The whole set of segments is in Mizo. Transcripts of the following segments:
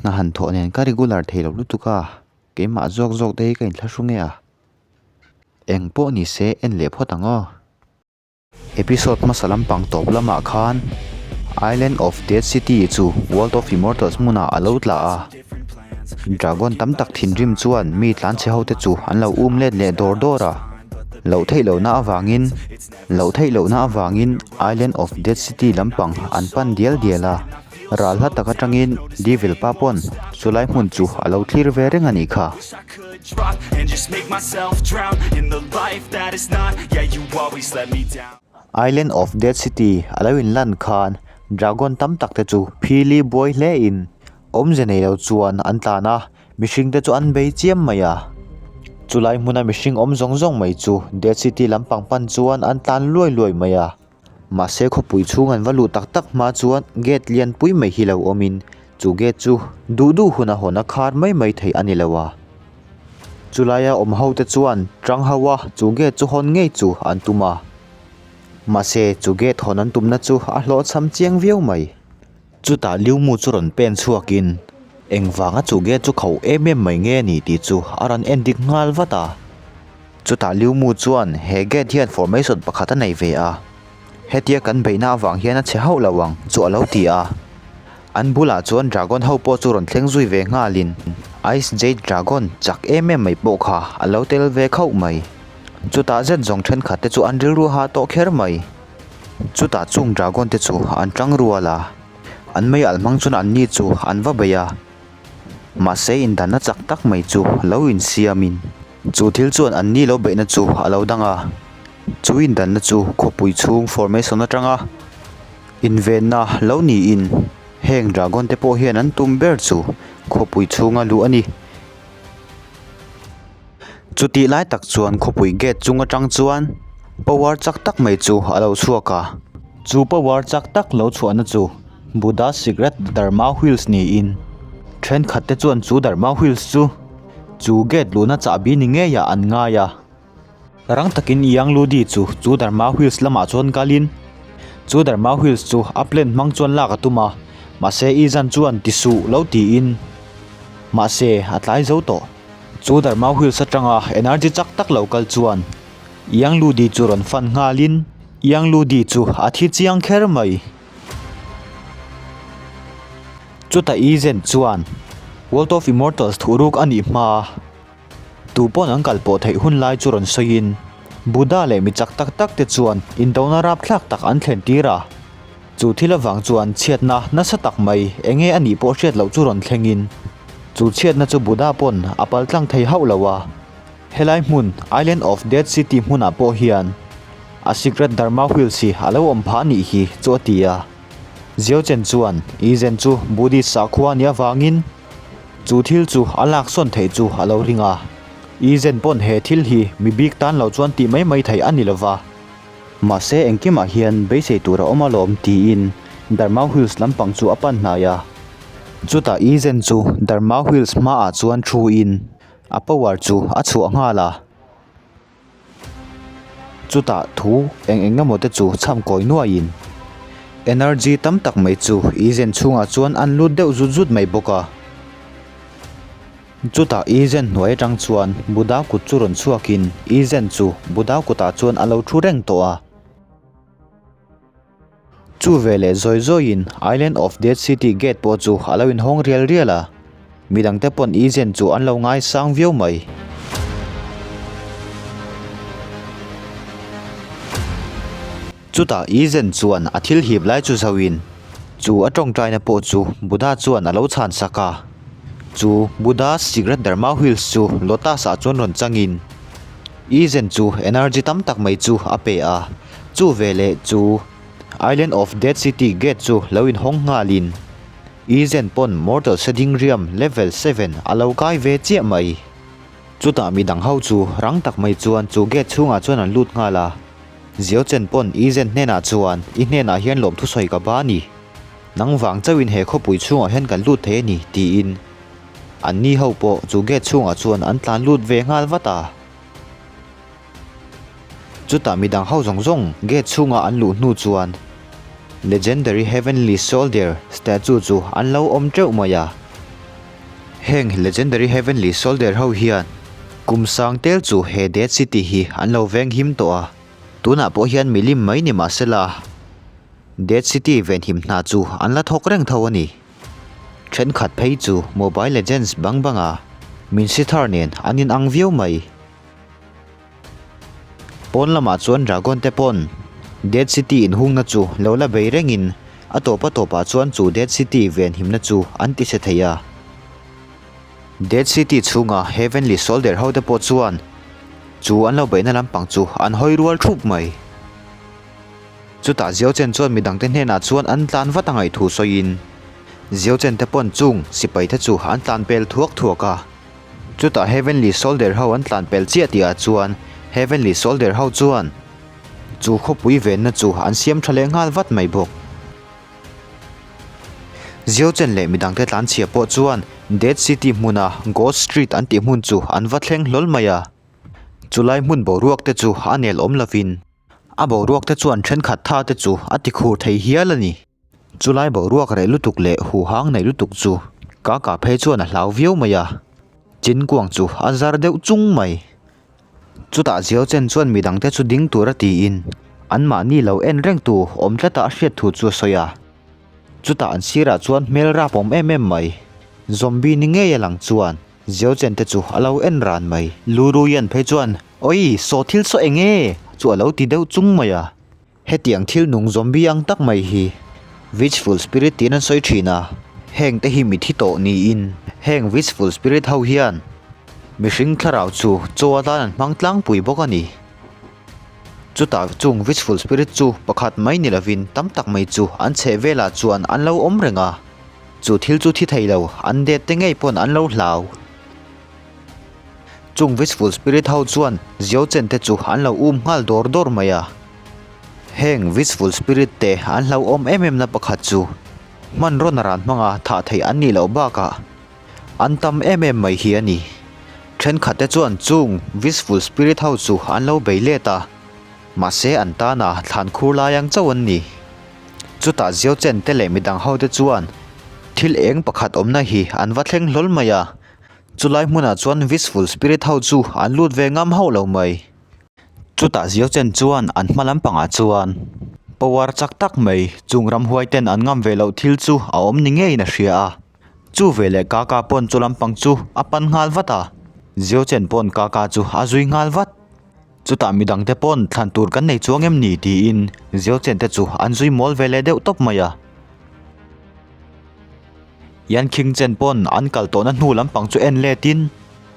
Hna han thawh nen ka regular thei lo lutuk a, keimah zawk zawk te hi ka inthlahrung e a. Eng pawh ni se en leh phawt ang aw. Episode hmasa lampang tawp lamah khan Island of Dead City chu World of Immortals hmunah a lo tla a. Dragon tam tak thinrim chuan mi tlanchhe hote chu an lo um let leh dawr dawr a. Loh theih lohna avangin Loh theih lohna avangin Island of Dead City lampang an pan dial dial a. Ral hla tak atangin Devil pa pawn chulai hmun chu a lo thlir ve reng a nih kha. Island of Dead City a lo inlan khan dragon tam tak te chu phili buai hle in awmze nei lo chuan an tlan a, mihring te chu an bei chiam mai a. Chulai hmuna mihring awm zawng zawng mai chu Dead City lampang pan chuan an tlan luai luai mai a. Mahse khawpui chhung an va luh tak tak hma chuan gate lian pui mai hi lo awmin chu gate chu duh duh huna hawn a khar mai mai theih a ni lo a. Chulaia awm ho te chuan tang ho a chu gate chu hawn ngei chu an tum a. Mahse chu gate hawn an tumna chu a hlawhchham chiang viau mai. Chutah Liumu chu rawn pen chhuakin engvanga chu gate chu khauh em em mai nge ni tih chu a rawn en dik nghal vat a. Chutah Liumu chuan he gate hian formation pakhat a nei ve a, hetia kan beihna avang hian a chhe hauh lo ang chu a lo ti a. An bulah chuan dragon ho pawh chu rawn thleng zui ve nghalin Ice Jade Dragon chak em em mai pawh kha a lo tel ve khauh mai. Chutah zet zawng thenkhat te chu an rilru ha tawh kher mai. Chutah chung dragon te chu an tang rual a, an mei alh hmang chuan anni chu an va bei a. Mahse indanna chak tak mai chu lo insiamin chu thil chuan anni lo beihna chu a lo dang a. Chu indanna chu khawpui chhung formation atanga invenna lo niin heng dragon te pawh hian an tum ber chu khawpui chhunga luh a ni. Chutih lai tak chuan khawpui gate chung atang chuan power chak tak mai chu a lo chhuak a, chu power chak tak lo chhuahna chu Buddha Secret Dharma Wheels niin thenkhat te chuan chu Dharma Wheels chu chu gate luhna chahbi ni ngeiah an ngai a. Rang takin Yang Ludi chu chu Dharma Wheels lamah chuan kalin chu Dharma Wheels chu a plane hmang chuan lak a tum a, mahse Izan chuan ti suh lo tiin mahse a tlai zo tawh. Chu Dharma Wheels atanga energy chak tak lo kal chuan Yang Ludi chu rawn fan nghalin Yang Ludi chu a thi chiang kher mai. Chutah Izan chuan World of Immortals thuhruk a nih hma. Tu pawn an kal pawh theih hun lai chu rawn sawiin, Buddha leh mi chak tak tak te chuan indona rapthlak tak an thlen tir a. Chu thil avang chuan chhiatna nasa tak mai eng nge a nih pawh hriat loh chu rawn thlengin, chu chhiatna chu Buddha pawn a pal tlang thei hauh lo a. Helai hmun Island of Dead City hmunah pawh hian a secret Dharma Wheels hi a lo awm phah a nih hi chu a ti a. Xiao Chen chuan Yizen chu Buddhist sakhua a nih avangin, Chu thil chu a lak sawn theih chu a lo ring a. Izen pawn he thil hi mi bik tan lo chuan tih mai mai theih a ni lova. Mahse engkimah hian beisei tur a awm alawm tiin Dharma Wheels lampang chu a pan hnai a. Chutah Izen chu Dharma Wheels hmaah chuan thu in a power chu a chhuah nghal a. Chutah thu eng eng emaw te chu chham kawi nuaiin energy tam tak mai chu Izen chhungah chuan an lut deuh zut zut mai bawk a. Chutah Izen hnuai atang chuan Buddha kut chu rawn chhuakin Izen chu Buddha kutah chuan a lo thu reng tawh a. Chu veleh zawi zawiin Island of Dead City gate pawh chu a lo inhawng rial rial a, midangte pawn Izen chu an lo ngaisang viau mai. Chutah Izen chuan a thil hip lai chu zoin chu a tawngtaina pawh chu Buddha chuan a lo chhan sak a. Chu Buddha Secret Dharma Wheels chu Lotus ah chuan rawn changin Izen chu energy tam tak mai chu a pe a. Chu veleh chu Island of Dead City gate chu lo inhawng nghalin Izen pawn Mortal Shading Realm level seven a lo kai ve chiah mai. Chutah midang ho chu rang tak mai chuan chu gate chhungah chuan an lut nghal a. Ziau chen pawn Izen hnenah chuan i hnenah hian lawmthu sawi ka ba a ni. Nang vang chauhin he khawpui chhungah hian kan lut thei a ni tiin anni ho pawh chu gate chhungah chuan an tlan lut ve nghal vat a. Chutah midang ho zawng zawng gate chhunga an luh hnu chuan Legendary Heavenly Soldier statue chu an lo awm teuh mai a. Heng Legendary Heavenly Soldier ho hian kum sang tel chu he Dead City hi an lo veng him tawh a, tunah pawh hian milim mai ni mah sela Dead City venhim hna chu an la thawk reng tho a ni. Thenkhat phei chu Mobile Legends bang banga min si thar nen an inang viau mai. Pawn lamah chuan Dragon te pawn Dead City inhungna chu lo la bei rengin a tawp a tawpah chuan chu Dead City venhimna chu an ti chhe thei a. Dead City chhunga Heavenly Soldier ho te pawh chuan chu an lo beihna lampang chu an hawi rual thup mai. Chutah Ziauchen chuan midangte hnenah chuan an tlan vat a ngaihthu sawiin Ziauchen te pawn chung sipai te chu an tlan pel thuak thuak a. Chutah Heavenly Soldier ho an tlan pel chiah tihah chuan Heavenly Soldier ho chuan chu khawpui venna chu an siam tha leh nghal vat mai bawk. Ziauchen leh midangte tlan chhia pawh chuan Dead City hmuna Ghost Street an tih hmun chu an va thleng hlawl mai a. Chulai hmun boruak te chu a nel awm lovin a boruak te chuan thenkhat tha te chu a ti khur thei hial a ni. Chulai boruak reh lutuk leh huhang nei lutuk chu ka kah phei chuan a hlau viau mai a, chin kuang chu a zar deuh chung mai. Chutah Ziau Chen chuan midangte chu ding tura tiin anmahni lo en reng tu awm tlata a hriat thu chu a sawi a. Chutah an sirah chuan hmel rap awm em em mai. Zombie ni ngei a lang chuan Ziau Chen te chu a lo en ran mai. Lu Ruian phei chuan, Oi, saw thil saw eng e? chu a lo ti deuh chung mai a. Hetiang thil nung zombie ang tak mai hi Witchful Spirit tiin an sawi thin a, heng te hi mithi tawh niin heng Witchful Spirit ho hian mihring thlarau chu chaw atan an hmang tlangpui bawk a ni. Chutah chung Witchful Spirit chu pakhat mai ni lovin tam tak mai chu an chheh velah chuan an lo awm reng a, chu thil chu thi thei lo an det te ngei pawn an lo hlau. Chung Wishful Spirit ho chuan Ziau Chen te chu an lo um nghal dawr dawr mai a. Heng Wishful Spirit te an hlauhawm em em na pakhat chu hmanraw naran hmanga thah theih an nih loh bakah an tam em em mai hi a ni. Thenkhat te chuan chung Wishful Spirit ho chu an lo bei let a, mahse an tana thlan khur lai ang chauh an ni. Chutah Ziau Chen te leh midang ho te chuan thil eng pakhat awmna hi an va thleng hlawl mai a. Chulai hmunah chuan Wishful Spirit ho chu an lut ve ngam hauh lo mai. Chutah Ziau Chen chuan an hma lampangah chuan power chak tak mai chung ramhuai ten an ngam ve loh thil chu a awm ni ngeiin a hria a. Chu veleh Kaka pawn chu lampang chu a pan nghal vat a, Ziau Chen pawn Kaka chu a zui nghal vat. Chutah midangte pawn thlan tur kan nei chuang em ni tiin Ziau Chen te chu an zui mawl ve leh deuh tawp mai a. Yan Khing Chen pawn an kal tawhna hnu lampang chu en letin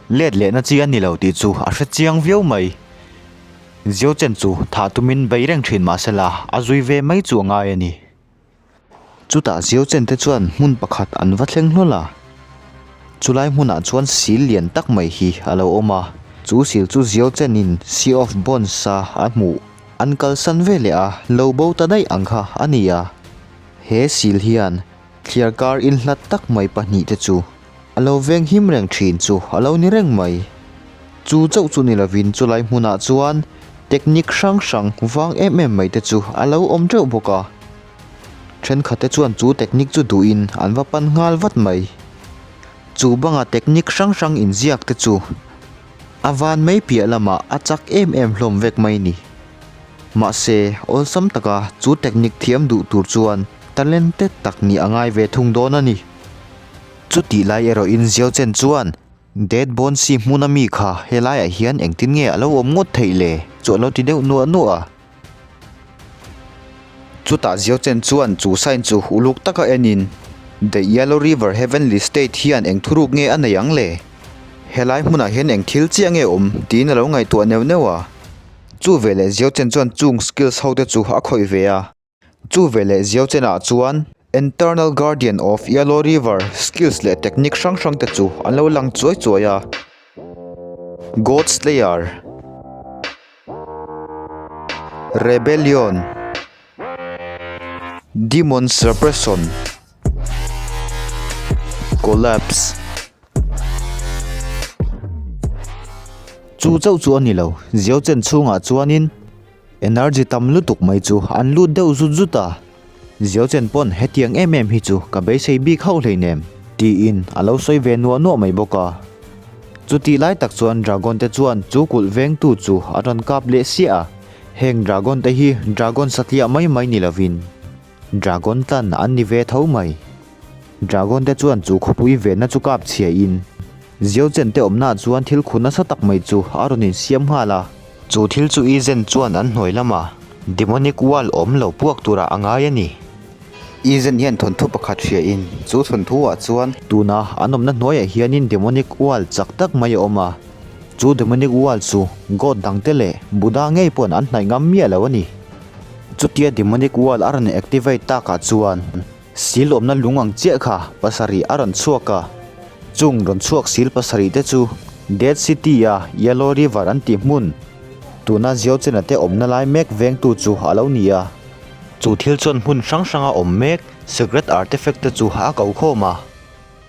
let lehna chi a ni lo tih chu a hre chiang viau mai. Ziau Chen chu thah tumin bei reng thin mah sela a zui ve mai chu a ngai a ni. Chutah Ziau Chen te chuan hmun pakhat an va thleng hlawl a. Chulai hmunah chuan sil lian tak mai hi a lo awm a. Chu sil chu Ziau Chenin Sea of Bones a a hmuh an kalsan ve leh a lo bo ta daih ang kha a ni a. He sil hian thliar kar inhlat tak mai pahnihte chu a lo veng him reng thin chu a lo ni reng mai. Chu chauh chu ni lovin chulai hmunah chuan technique hrang hrang vang em em mai te chu a lo awm teuh bawk a. Thenkhatte chuan chu technique chu duhin an va pan nghal vat mai. Chu banga technique hrang hrang inziak te chu a van mai piah lamah a chak em em hlawm vek mai ni. Mahse, awlsam taka chu technique thiam duh tur chuan talented tak nih a ngai ve thung dawn a ni. Chutih lai erawhin Ziau Chen chuan Dead Bone Sea hmuna mi kha helaiah hian engtin nge a lo awm ngawt theih le? chu a lo ti deuh nuah nuah a. Chutah Ziau Chen chuan chu sign chu uluk taka enin The Yellow River Heavenly State hian eng thuruk nge a nei ang le? Helai hmunah hian eng thil chiah nge awm? tiin a lo ngaihtuah neuh neuh a. Chu veleh Ziau Chen chuan chung skills ho te chu a khawih ve a. Chu veleh Ziau Chen ah chuan Internal Guardian of Yellow River skills leh technique hrang hrang te chu an lo lang chuai chuai a. God Slayer Rebellion Demon Suppression Collapse. Chu chauh chu a ni lo, Ziau Chen chhungah chuanin energy tam lutuk mai chu an lut deuh zut zut a, Ziau Chen pawn hetiang em em hi chu ka beisei bik hauh hleinem. Tiin a lo sawi ve nuah nuah mai bawk a. Chutih lai tak chuan Dragon te chuan chu kulh vengtu chu a rawn kap leh siah a. Heng Dragon te hi Dragon satliah mai mai ni lovin Dragon tlan an ni ve tho mai. Dragon te chuan chu khawpui venna chu kap chhia in Ziau chen te awmna ah chuan thil khu nasa tak mai chu a rawn insiam nghal a. Chu thil chu Izen chuan an hnuai lama Demonic Wall awm lo puak turah a ngai a ni. Izen hian thawnthu pakhat hria in chu thawnthu ah chuan. Tuna an awmna hnuaiah hianin Demonic Wall chak tak mai a awm a. Chu Demonic Wall chu God dangte leh Buddha ngei pawn an hnaih ngam miah lo a ni. Chutia Demonic Wall a rawn activate takah chuan sil awmna lung ang chiah kha pasarih a rawn chhuak a. Chung rawn chhuak sil pasarih te chu Dead City a Yellow River an tih hmun, tuna Ziauchena te awmna lai mek vengtu chu a lo ni a. Chu thil chuan hmun hrang hranga awm mek Secret Artifact te chu a ko khawm a,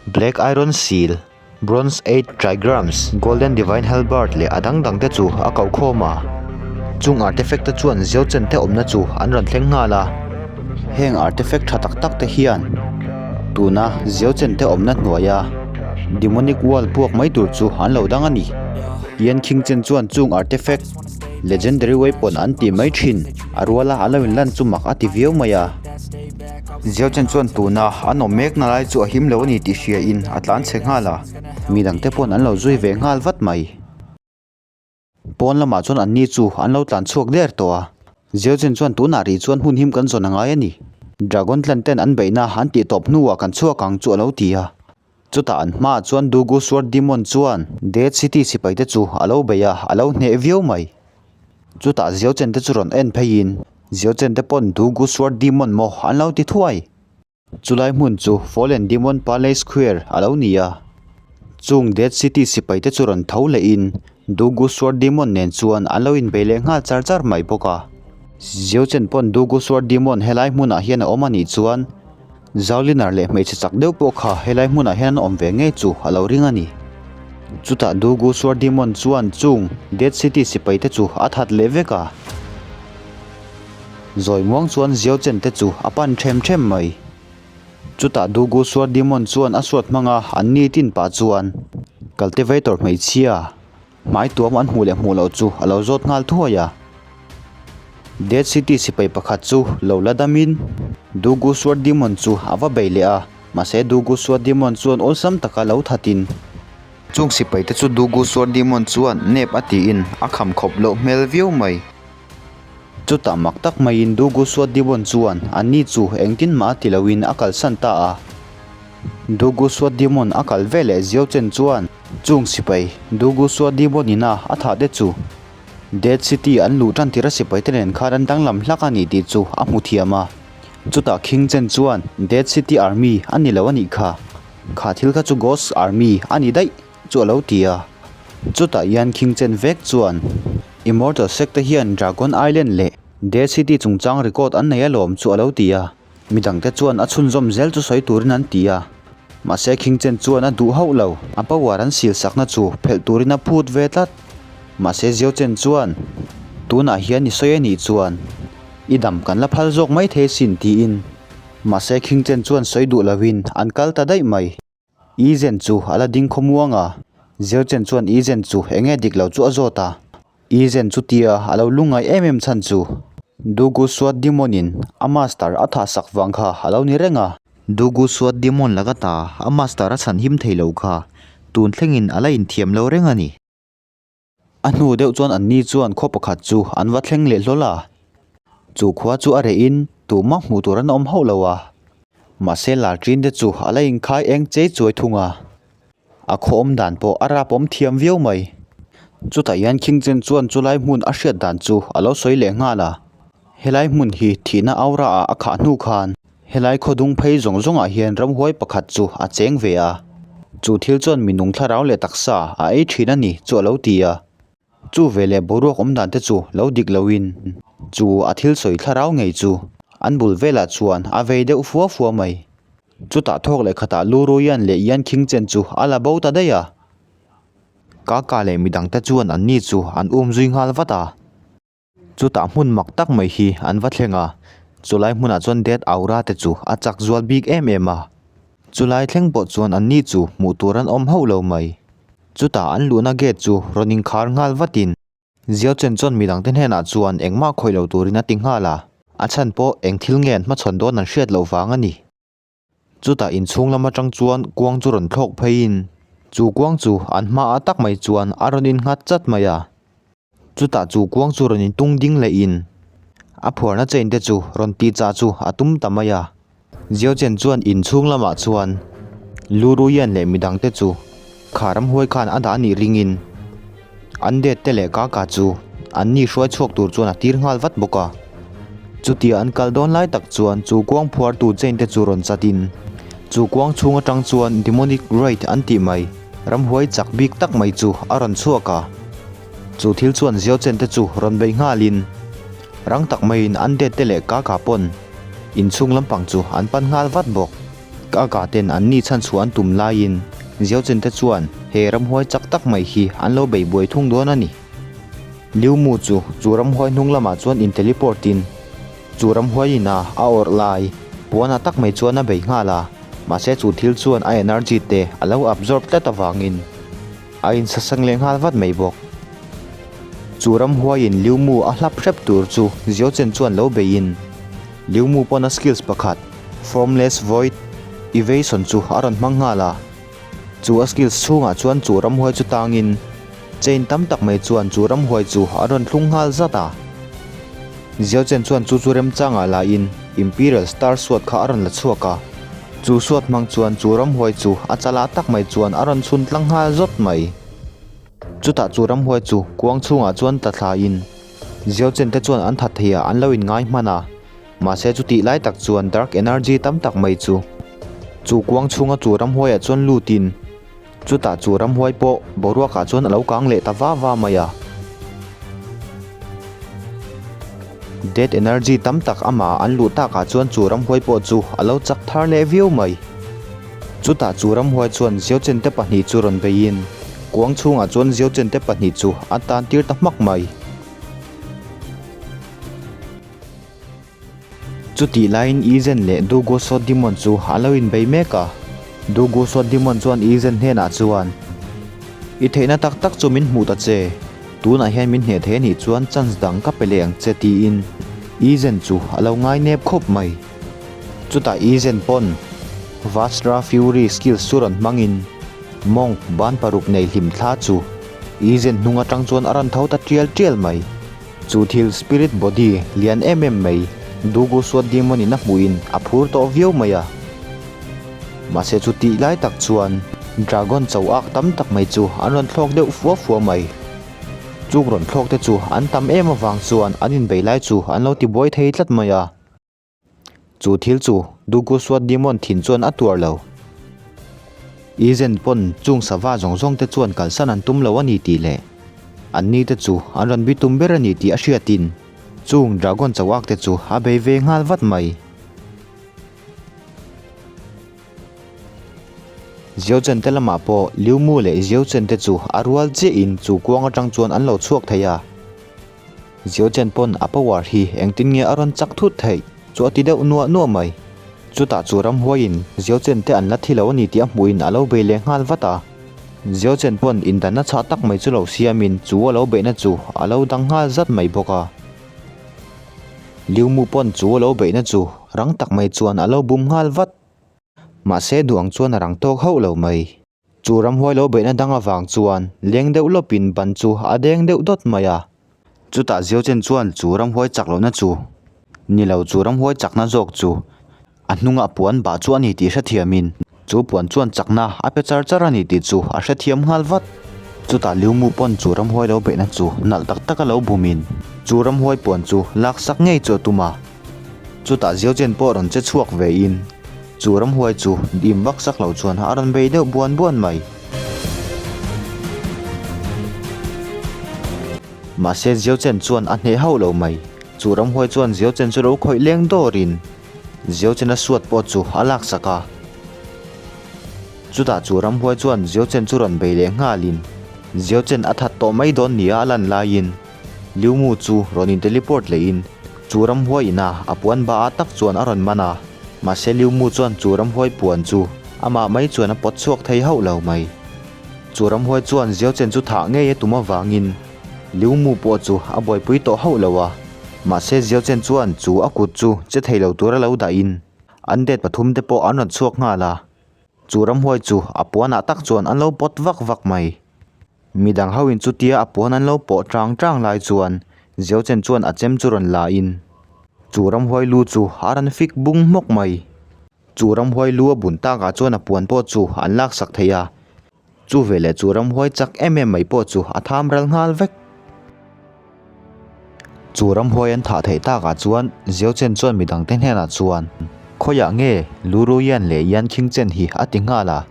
Black Iron Seal. Bronze Age Trigrams, Golden Divine Halberd leh a dang dang te chu a ko khawm a. Chung artifact te chuan Zio Chen te awmna chu an rawn thleng nghal a. Heng artifact tha tak tak te hian tuna Zio Chen te awmna hnuaia Demonic Wall puak mai tur chu an lo dang a ni. Yan Khing Chen chuan chung artifact Legendary Weapon an tih mai thin a ruala an lo inlan chu mak a ti viau mai a. Ziau chen chuan tuna an awm mekna lai chu a him lo a ni tih hria in a tlan chhe nghal a, mi dangte pawn an lo zui ve nghal vat mai. Pawn lamah chuan an ni chu an lo tlan chhuak der tawh a, Ziau chen chuan tunah rih chuan hun him kan zawn a ngai a ni. Dragon clan ten an beihna an tih tawp hnuah kan chhuak ang chu a lo ti a. Chutah an hmaah chuan Dugu Sword Demon chuan Dead City sipai te chu a lo bei a, a lo hneh viau mai. Chutah Ziau Chen te chu rawn en pheiin Ziau Chen te pawn Dugu Sword Demon maw an lo ti thuai. Chulai hmun chu Fallen Demon Palace Square a lo ni a. Chung Dead City sipai te chu rawn tho lehin Dugu Sword Demon nen chuan an lo inbei leh nghal char char mai bawk a. Ziau Chen pawn Dugu Sword Demon helai hmunah hian a awm a nih chuan Zaulinar leh hmeichhe chak deuh pawh kha helai hmunah hian an awm ve ngei chu a lo ring a ni. Chutah Dugu Suar Demon chuan chung Dead City sipai te chu a that leh vek a. Zawi muang chuan Ziau Chen te chu a pan them them mai. Chutah Dugu Suar Demon chuan a suat hmanga an ni tin pah chuan Cultivator hmeichhia Hmai tuam an hmuh leh hmuh loh chu a lo zawt nghal thuai a. Dead City sipai pakhat chu lo la damin Dugu Sword Demon chu a va bei leh a, mahse Dugu Sword Demon chuan awlsam taka lo thatin. Chung sipai te chu Dugu Sword Demon chuan nep a tiin a kham khawp loh hmel viau mai. Chutah mak tak maiin Dugu Sword Demon chuan anni chu engtin mah a ti loin a kalsan ta a. Dugu Sword Demon a kal ve leh Ziau Chen chuan chung sipai Dugu Sword Demon ina a thah te chu Dead City an luh tan tir a sipai te nen khan an danglam hlak a ni tih chu a hmu thiam a. Chutah Khing Chen chuan Dead City Army a ni lo a nih kha. Kha thil kha chu Ghost Army a ni daih chu a lo ti a. Chutah hian Khing Chen vek chuan Immortal Sect te hian Dragon Island leh Dead City chungchang record an nei alawm chu a lo ti a. Mi dangte chuan a chhunzawm zel chu sawi turin an ti a, mahse Khingchen chuan a duh hauh lo. A power an sil sakna chu phelh turin a phut ve tlat. Mahse Ziauchen chuan, Tunah hian i sawi a nih chuan i dam kan la phal zawk mai thei sin tiin. Mahse Khingchen chuan sawi duh lovin an kal ta daih mai. Izen chu a la ding khawmuang a, Zirchen chuan Izen chu eng nge dik lo chu a zawt a. Izen chu tia a lo lungngai em em chhan chu Dugu Suat Demon in a master a thah sak vang kha a lo ni reng a. Dugu Suat Demon laka ta a master a chhan him thei lo kha tun thlengin a la inthiam lo reng a ni. A hnu deuh chuan anni chuan khaw pakhat chu an va thleng leh hlawl a. Chu khua chu a reh in tumah hmuh tur an awm hauh lo a. Mahse Lalṭin te chu a la inkhai eng chei chuai thung a. A khaw awm dan pawh a rap awm thiam viau mai. Chutah hian Khingchen chuan chulai hmun a hriat dan chu a lo sawi leh nghal a. Helai hmun hi thihna aura ah a khah hnu khan Helai khawdung phei zawng zawngah hian ramhuai pakhat chu a cheng ve a, chu thil chuan minung thlarau leh taksa a ei thin a ni chu a lo ti a. Chu ve leh boruak awm dan te chu lo dik loin chu a thil sawi thlarau ngei chu an bul velah chuan a vei deuh fua fua mai. Chutah thawk leh khatah Lu Ruian leh Yan Khingchen chu a la bo ta daih a. Kaka leh midang te chuan anni chu an um zui nghal vat a. Chutah hmun mak tak mai hi an va thleng a, chulai hmunah chuan Death Aura te chu a chak zual bik em em a. Chulai thleng pawh chuan anni chu hmuh tur an awm hauh lo mai. Chutah an luhna gate chu rawn inkhar nghal vatin Xiao Chen chuan midangte hnenah chuan engmah khawih lo turin a ti nghal a, a chhan pawh eng thil nge an hmachhawn dawn an hriat loh vang a ni. Chutah inchhung lam atang chuan kuang chu rawn thlawk pheiin chu kuang chu an hmaah tak mai chuan a rawn innghat chat mai a. Chutah chu kuang chu rawn intung ding lehin a phuarna chain te chu rawn tih chah chu a tum ta mai a. Xiao Chen chuan inchhung lamah chuan Lu Ruian leh midang te chu kha ramhuai khan a dah anih ringin an det te leh Kaka chu an ni hruai chhuak tur chuan a tir nghal vat bawk a. Chutia an kal dawn lai tak chuan chu kuang phuartu chain te chu rawn chatin chu kuang chhung atang chuan Demonic Wraith an tih mai ramhuai chak bik tak mai chu a rawn chhuak a. Chu thil chuan Xiao Chen te chu rawn beih nghalin rang tak maiin an det te leh Kaka pawn inchhung lampang chu an pan nghal vat bawk. Kaka ten an ni chhan chhuah an tum laiin Xiao Chen te chuan he ramhuai chak tak mai hi an lo bei buai thung dawn a ni. Liu Mu chu chu ramhuai hnung lamah chuan in teleport in chu ramhuai in a a awrh lai puanah tak mai chuan a bei nghal a, mahse chu thil chuan a energy te a lo absorb tlat avangin A insaseng leh nghal vat mai bawk. Chu ramhuaiin Liu Mu a hlap hrep tur chu Xiao Chen chuan lo beiin Liu Mu pawn a skills pakhat, Formless Void Evasion chu a rawn hmang nghal a. Chu a skills chhungah chuan chu ramhuai chu tangin chain tam tak mai chuan chu ramhuai chu a rawn thlung nghal zat a. Xiao Chen chuan chu chu remchangah lahin Imperial Star Sword kha a rawn la chhuak a. Chu suat hmang chuan chu ramhuai chu a chala tak mai chuan a rawn chhun tlang nghal zawt mai. Chutah chu ramhuai chu kuang chhungah chuan tla thlain Xiao Chen te chuan an that theiah an lo inngai hman a, mahse chutih lai tak chuan dark energy tam tak mai chu chu kuang chhunga chu ramhuaiah chuan lutin Chutah chu ramhuai pawh boruakah chuan a lo kang leh ta va va mai a. Dead energy tam tak amah an luh takah chuan chu ramhuai pawh chu a lo chak thar leh viau mai. Chutah chu ramhuai chuan Xiaochen te pahnih chu rawn beiin kuang chhungah chuan Xiaochen te pahnih chu a tan tir ta hmak mai. Chutih laiin Izen leh Dugu Sodimon chu an lo inbei mek a. Dugu Sodimon chuan Izen hnenah chuan, I theihna tak tak chu min hmuh ta che. Tunah hian min hneh thei anih chuan chance dang ka pe leh ang che tiin Izen chu a lo ngai nep khawp mai. Chutah Izen pawn Vajra Fury skills chu rawn hmangin Monk ban paruk nei hlim thla chu Izen hnung atang chuan a rawn tho ta tial tial mai. Chu thil spirit body lian em em mai Dugu suat demon in a hmuhin a phur tawh viau mai a. Mahse chu tih lai tak chuan dragon cho ak tam tak mai chu an rawn thlawk deuh fua fua mai. Chung rawn thlawk te chu an tam em avang chuan an inbei lai chu an lo tibuai thei tlat mai a. Chu thil chu Dugu suat demon thin chuan a tuar lo. Izen pawn chung sava zawng zawng te chuan kalsan an tum lo a ni tih leh an ni te chu an rawn bi tum ber a ni tih a hriatin chung dragon chauak te chu a bei ve nghal vat mai. Xiaochen te lamah pawh Liu Mu leh Xiaochen te chu a rual chiahin chu kuang atang chuan an lo chhuak thei a. Xiaochen pawn a power hi engtin nge a rawn chak thut theih chu a ti deuh nuah nuah mai. Chutah chu ramhuaiin Xiaochen te an la thi lo a ni tih a hmuhin a lo bei leh nghal vat a. Xiaochen pawn indanna chhah tak mai chu lo siamin chu a lo beihna chu a lo dang nghal zat mai bawk a. Liu Mu pawn chu a lo beihna chu rang tak mai chuan a lo bum nghal vat. Mahse duang chuan a rang tawk hauh lo mai. Chu ramhuai lo beihna dang avang chuan leng deuh lawpin ban chu a deng deuh dawt mai a. Chutah Xiaochen chuan chu ramhuai chak lohna chu ni lo chu ramhuai chakna zawk chu a hnungah puan bah chu a ni tih hrethiamin chu puan chuan chakna a pe char char a ni tih chu a hrethiam nghal vat. Chutah Liu Mu pawn chu ramhuai lo beihna chu nalh tak taka lo bumin chu ramhuai puan chu laksak ngei chu a tum a. Chutah Xiaochen pawh rawn che chhuak vein Chu ramhuai chu dim vak sak lo chuan a rawn bei deuh buan buan mai. Mahse Xiaochen chuan a hneh hauh lo mai. Chu ramhuai chuan Xiaochen chu lo khawih leng dawrin Xiaochen a suat pawh chu a lak sak a. Chutah chu ramhuai chuan Xiaochen chu rawn bei leh nghalin Xiaochen a that tawh mai dawn nia a lan laiin Liu Mu chu rawn in teleport lehin chu ramhuai ina a puan ba ah tak chuan a rawn man a. Mahse Liu Mu chuan chu ramhuai puan chu. Amah mai chuan a pawt chhuak thei hauh lo mai. Chu ramhuai chuan Xiao Chen chu thah ngei a tum avangin Liu Mu pawh chu a buaipui tawh hauh lo a. Mahse Xiao Chen chuan chu a kut chu che thei lo tura lo dahin an det pathum te pawh an rawn chhuak nghal a. Chu ramhuai chu a puanah tak chuan an lo pawt vak vak mai. Midang ho in chutia a puan an lo pawh tang tang lai chuan Xiao Chen chuan a chem chu rawn la in chu ramhuai lu chu a rawn fik bung hmawk mai. Chu ramhuai lu a bun takah chuan a puan pawh chu an laksak thei a, chu veleh chu ramhuai chak em em mai pawh chu a tham ral nghal vek. Chu ramhuai an thah theih takah chuan Xiao Chen chuan midang te hnenah chuan, Khawiah nge Lu Ruian leh Yan Qingchen hi a ti nghal a.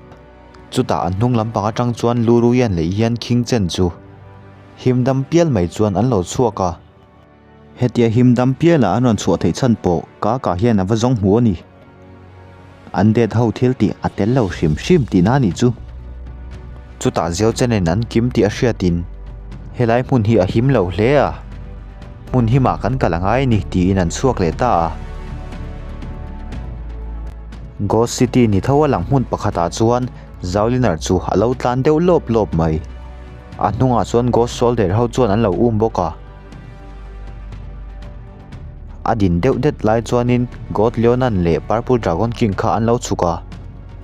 Chutah an hnung lampang atang chuan Lu Ruian leh Yan Qingchen chu him dam pial mai chuan an lo chhuak a. Hetia him dam piala an rawn chhuah theih chhan pawh ka kah hian a va zawng hmu a ni. An det ho thil tih a tel lo hrim hrim tihna a nih chu. Chutah Ziau Chenin an kim tih a hriatin helai hmun hi a him lo hle a, hmun himah kan kal a ngai a ni tiin an chhuak leh ta a. Ghost City ni tho a lang hmun pakhatah chuan Zaulinar chu a lo tlan deuh lawp lawp mai. A hnungah chuan Ghost Soldier ho chuan an lo um bawk a. A din deuh det lai chuanin God Leonan leh Purple Dragon King kha an lo chhuk a.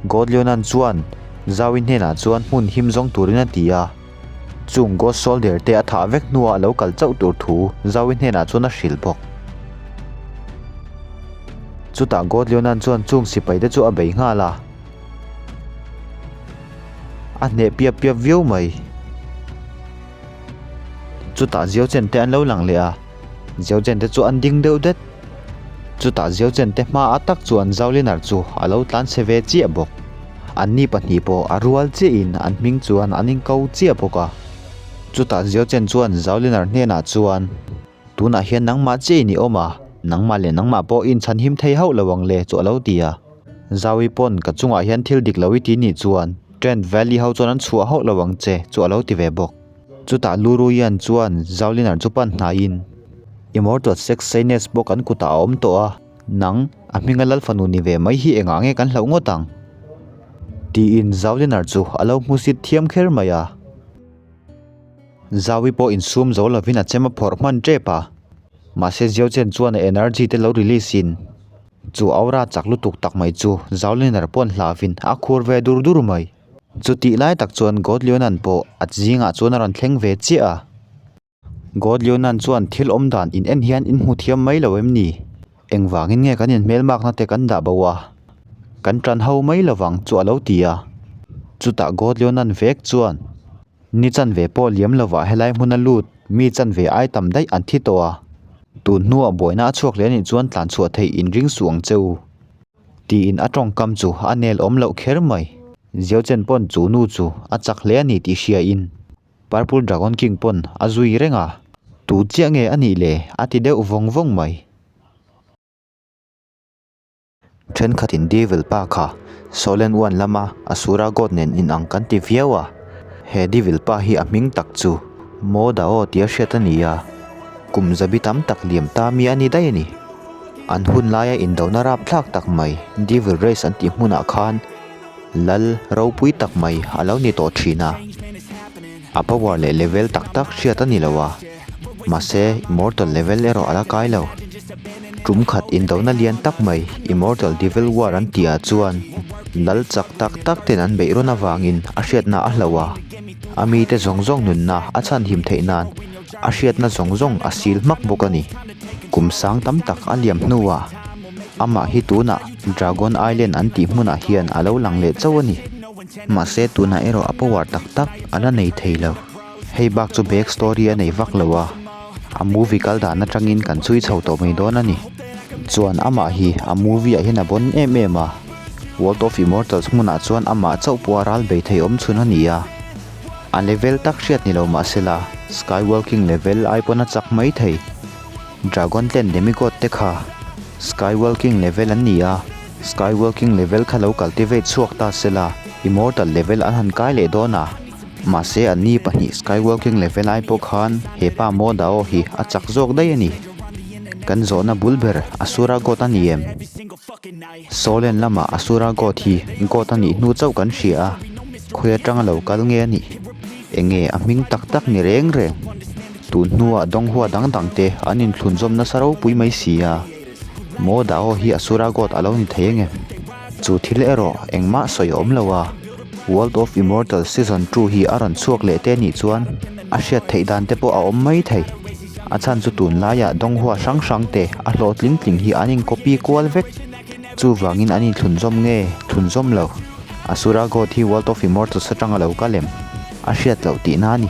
God Leonan chuan Zaui hnenah chuan hmun him zawng turin a ti a. Chung Ghost Soldier te a thah vek hnuah a lo kal chauh tur thu Zaui hnenah chuan a hrilh bawk. Chutah God Leonan chuan chung sipai te chu a bei nghal a. A hneh piap piap viau mai. Chutah Ziau Chen te an lo lang leh a, Ziau Chen te chu an ding deuh det. Chutah Ziau Chen te hma a tak chuan Zaulinar chu a lo tlan chhe ve chiah bawk. Anni pahnih pawh a rual chiahin an hming chuan an inko chiah bawk a. Chutah Ziau Chen chuan Zaulinar hnenah chuan. Tunah hian nangmah chiah in i awm a, nangmah leh nangmah pawh i inchhan him thei hauh lo ang le chu a lo ti a. Zaui pawn ka chungah hian thil dik lo i ti nih chuan Trent Valley ho chuan an chhuah hauh lo ang che chu a lo ti ve bawk. Chutah Luruian chuan Zaulinar chu pan hnaiin, Immortal Sex Sainess pawh kan kutah a awm tawh a, nang, a hminga lal fanu ni ve mai hi engah nge kan hlauh ngawt ang? Tiin Zaulinar chu a lo hmusit thiam kher mai a. Zaui pawh insum zo lovin a chem a phawrh hman tep a, mahse Xiao Chen chuan a energy te lo release in chu aura chak lutuk tak mai chu Zhao Liner pawn hlavin a khur ve dur dur mai. Chutih lai tak chuan God Leonan pawh a zingah chuan a rawn thleng ve chiah a. God Leonan chuan thil awm dan in en hian in hmu thiam mai lo em ni? Engvangin nge kan inhmelmakna te kan dah bo a? Kan tan ho mai lovang chu a lo ti a. Chutah God Leonan vek chuan. Ni chanve pawh liam lovah helai hmuna lut mi chanve ai tam daih an thi tawh a, tun hnuah buaina a chhuak leh anih chuan tlan chhuah theih in ring suh ang che u. Tiin a tawngkam chu a nel awm loh kher mai. Ziau chen pawn chu nu chu a chak hle a ni tih hria in Purple Dragon King pawn a zui reng a, tu chiah nge a nih le a ti deuh vawng vawng mai. Thenkhatin Devil pa kha Solen One lama Asura God nen inang kan ti viau a, he Devil pa hi a hming tak chu Mo Dao tia hriat a ni a, kum zabi tam tak liam ta mi a ni daih a ni. An hun laia indona rapthlak tak mai Devil Race an tih hmunah khan Lal ropui tak mai a lo ni tawh thin a. A power leh level tak tak hriat a ni lo a, mahse Immortal level erawh a la kai lo. Tum khat indona lian tak mai Immortal Devil War an tih ah chuan lal chak tak tak ten an beih rawn avangin a hriatna a hloh a, a mite zawng zawng nunna a chhanhim theih nan a hriatna zawng zawng a sil hmak bawk a ni. Kum sang tam tak a liam hnuah amah hi tunah Dragon Island an tih hmunah hian a lo lang leh chauh a ni. Mahse tunah erawh a power tak tak a la nei thei lo. Hei bak chu back story a nei vak lo a, a movie kal dan atangin kan chhui chho tawh mai dawn a ni. Chuan amah hi a movie ah hian a bon em em a, World of Immortals hmunah chuan amah chauh pawh a ral bei thei awm chhun a ni a. A level tak hriat ni lo mahsela Skywalking level ai pawn a chak mai thei. Dragon Clan Demigod te kha Skywalking level an ni a, Skywalking level kha lo cultivate chhuak ta sela Immortal level an han kai leh dawn a, mahse anni pahnih Skywalking level ai pawh khan he pa Mo Dao hi a chak zawk daih a ni. Kan zawhna bul ber Asura God a ni em? Solen lamah Asura God hi God a nih hnu chauh kan hria a, khawi atanga lo kal nge a nih? Enge a hming tak tak ni reng reng? Tun hnuah Donghua dang dang te an inthlunzawm nasa ropui mai si a, Mo Dao hi Asura God a lo ni thei angem? Chu thil erawh engmah sawi a awm lo a, World of Immortals Season 2 hi a rawn chhuak leh te nih chuan a hriat theih dan te pawh a awm mai thei. A chhan chu tunlaiah Donghua hrang hrang te a hlawhtling tling hi an in copy kual vek. Chuvangin an inthlunzawm nge thlunzawm lo? Asura God hi World of Immortals atanga lo kal em? A hriat loh tihna a ni.